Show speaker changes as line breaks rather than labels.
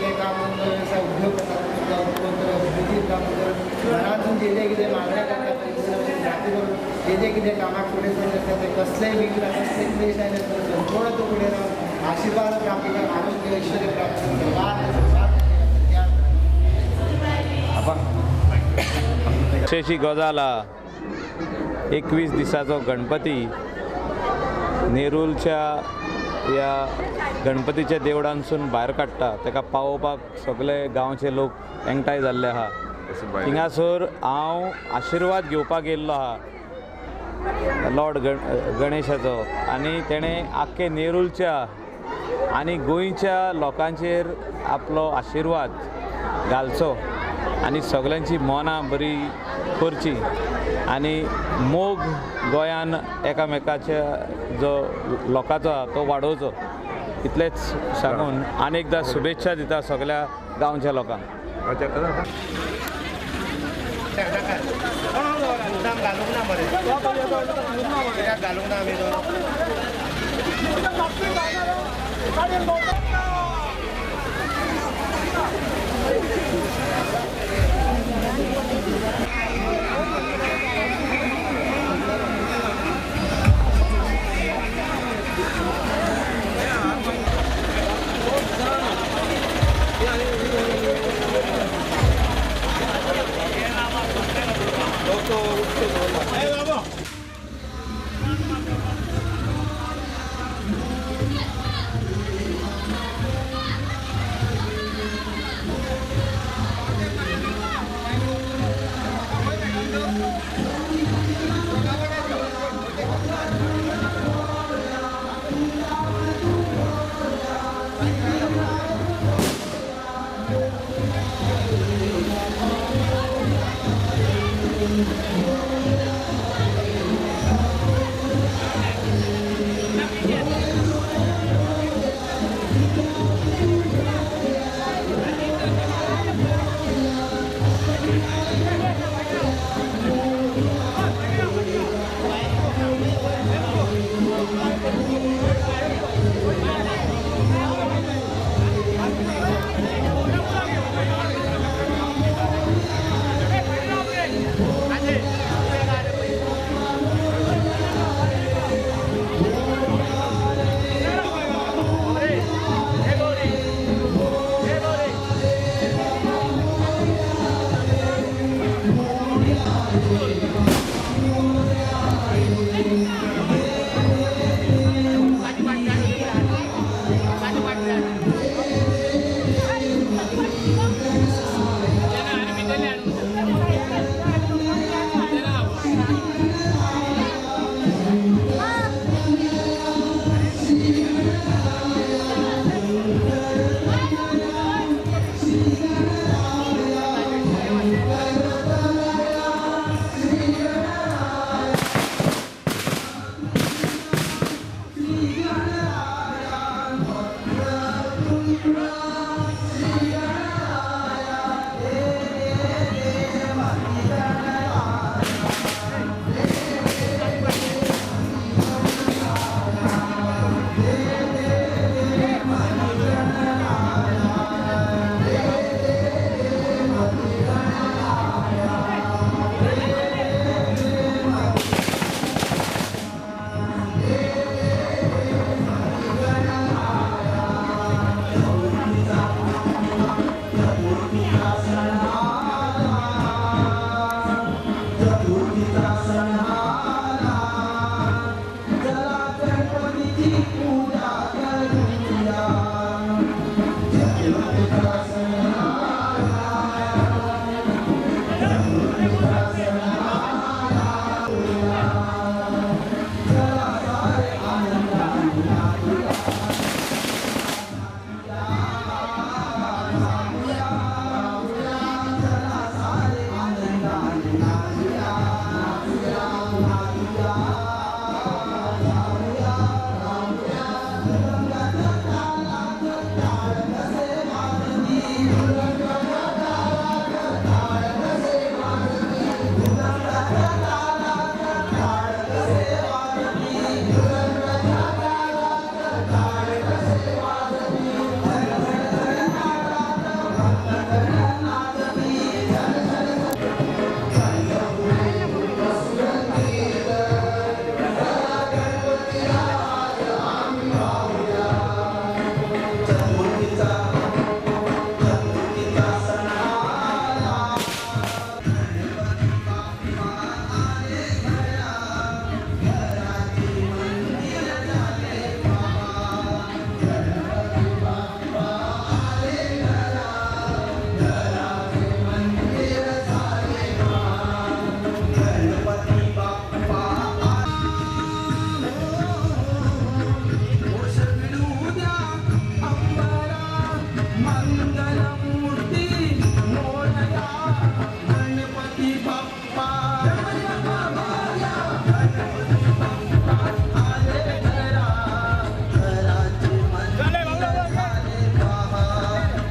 सगळें काम धंदो उद्योग करता कोण तर उद्योगीक काम कर घरांतून जे जे कितें मागण्या करता जाती करून जे जे कितें कामाक फुडें सरले आसता ते कसलेय विघ्न कसलेय क्लेश आयले संपूर्ण तो फुडें रावन आशिर्वाद प्राप्त कर आरोग्य ऐश्वर्य प्राप्त कर.
अशी गजाल 21 दिसाचो गणपती नेरूलच्या ह्या गणपतीच्या देवळांसून भायर काडटा ताका पावोवपाक सगळे गांवचे लोक एकठांय जाल्ले आहा. थिंगासर हांव आशिर्वाद घेवपाक गेल्लो आहा लॉर्ड गणेशाचो आनी तेणें आख्खे नेरूलच्या आनी गोंयच्या लोकांचेर आपलो आशिर्वाद घालचो आनी सगळ्यांची मनां बरी करची आनी मोग गोंयान एकामेकाच्या जो लोकांचो आहा तो वाडोवचो इतलेंच सांगून आनी एकदां शुभेच्छा दिता सगळ्या गांवच्या लोकांक.
Come.